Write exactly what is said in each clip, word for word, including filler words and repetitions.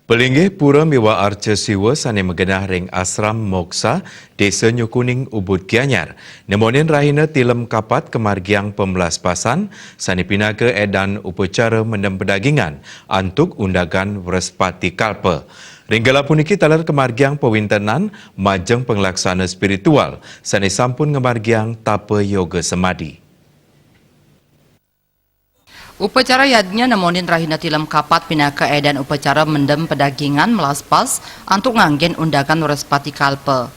Pelinggih pura miwah arca Siwa sane magenah ring Asram Moksa, Desa Nyukuning, Ubud Gianyar, nemonin rahina Tilem Kapat ngamargiang pamlaspasan sane pinaka edan upacara mendem pedagingan antuk undagan Wrespati Kalpa. Ring gelah puniki taler ngamargiang pawintenan majeng panglaksana spiritual sane sampun ngamargiang tapa yoga samadi. Upacara yadnya nemonin rahina Tilem Kapat pinaka edan upacara mendem pedagingan melaspas antuk nganggen undagan Wrespati Kalpa.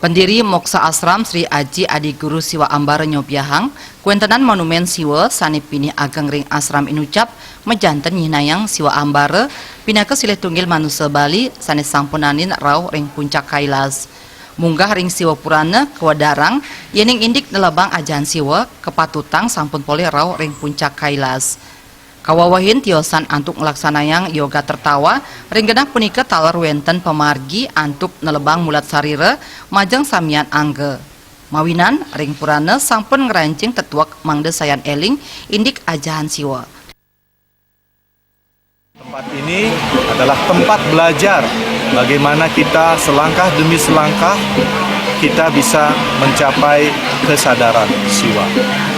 Pendiri Moksa Asram Sri Aji Adi Guru Siwa Ambara nyobiahang, kawéntenan monumen Siwa sane pinih ageng ring asram inucap majanten nyihnayang Siwa Ambara pinaka silih tunggil manusa Bali sane sampun naenin rauh ring puncak Kailas. Munggah ring Siwa Purana kawedarang, yening indik nelebang ajahan Siwa, kapatutang sampun polih rauh ring puncak Kailas. Kawewehin tiosan antuk nglaksanayang yoga tertawa, ring genah punika taler wenten pamargi antuk nelebang mulat sarira majeng samian angga. Mawinan ring purana sampun ngrancing tetuek mangda sayan eling indik ajahan Siwa. Tempat ini adalah tempat belajar bagaimana kita selangkah demi selangkah kita bisa mencapai kesadaran Siwa.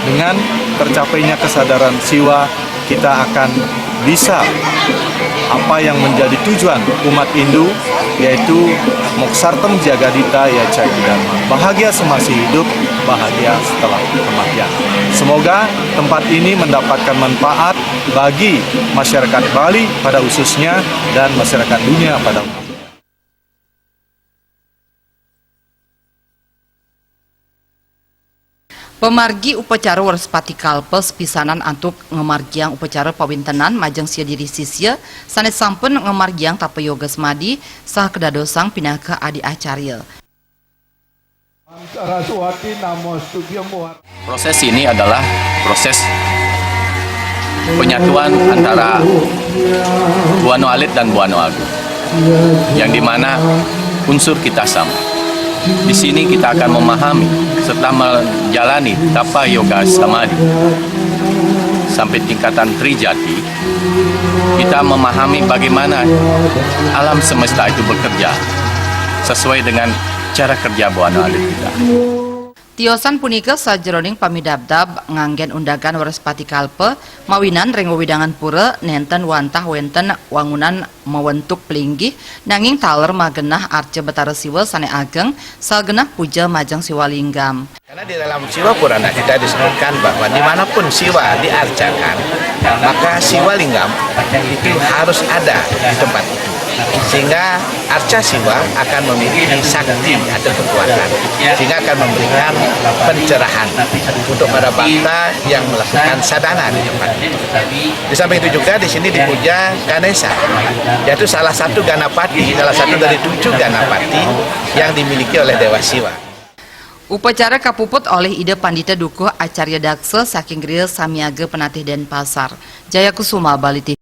Dengan tercapainya kesadaran Siwa, kita akan bisa apa yang menjadi tujuan umat Hindu, yaitu Moksartam Jagadhita Yacca Yadidharma. Bahagia semasa hidup, bahagia setelah kematian. Semoga tempat ini mendapatkan manfaat bagi masyarakat Bali pada khususnya dan masyarakat dunia pada umumnya. Pamargi upacara Wrespati Kalpa sapisanan antuk ngamargiang upacara pawintenan majeng sia diri sisia sane sampun ngamargiang tapa yoga samadi saha kadadosang pinaka adi acarya. Saraswati Namostubhyam War- Proses ini adalah proses penyatuan antara Buana Alit dan Buana Agung, yang dimana unsur kita sama. Di sini kita akan memahami setelah menjalani tapa yoga samadhi sampai tingkatan trijati, kita memahami bagaimana alam semesta itu bekerja sesuai dengan cara kerja Buana Alit kita. Tiosan punika sajeroning pamidabdab nganggen undagan Wrespati Kalpa, mawinan ring wewidangan pura nenten wantah wenten wangunan mawentuk pelinggih, nanging taler magenah arca Betara Siwa sane ageng, saha genah puja majeng Siwa Linggam. Karena di dalam Siwa Purana kita disebutkan bahwa dimanapun Siwa diarcakan, maka Siwa Linggam itu harus ada di tempat itu. Sehingga arca Siwa akan memiliki sakti atau kekuatan, sehingga akan memberikan pencerahan untuk para bhakta yang melakukan sadhana di tempat itu. Di samping itu juga di sini dipuja Ganesa, yaitu salah satu ganapati, salah satu dari tujuh ganapati yang dimiliki oleh Dewa Siwa. Upacara kapuput olih Ida Pandita Dukuh Acarya Daksa saking Griya Samiaga Penatih Denpasar. Jaya Kusuma, Bali T V.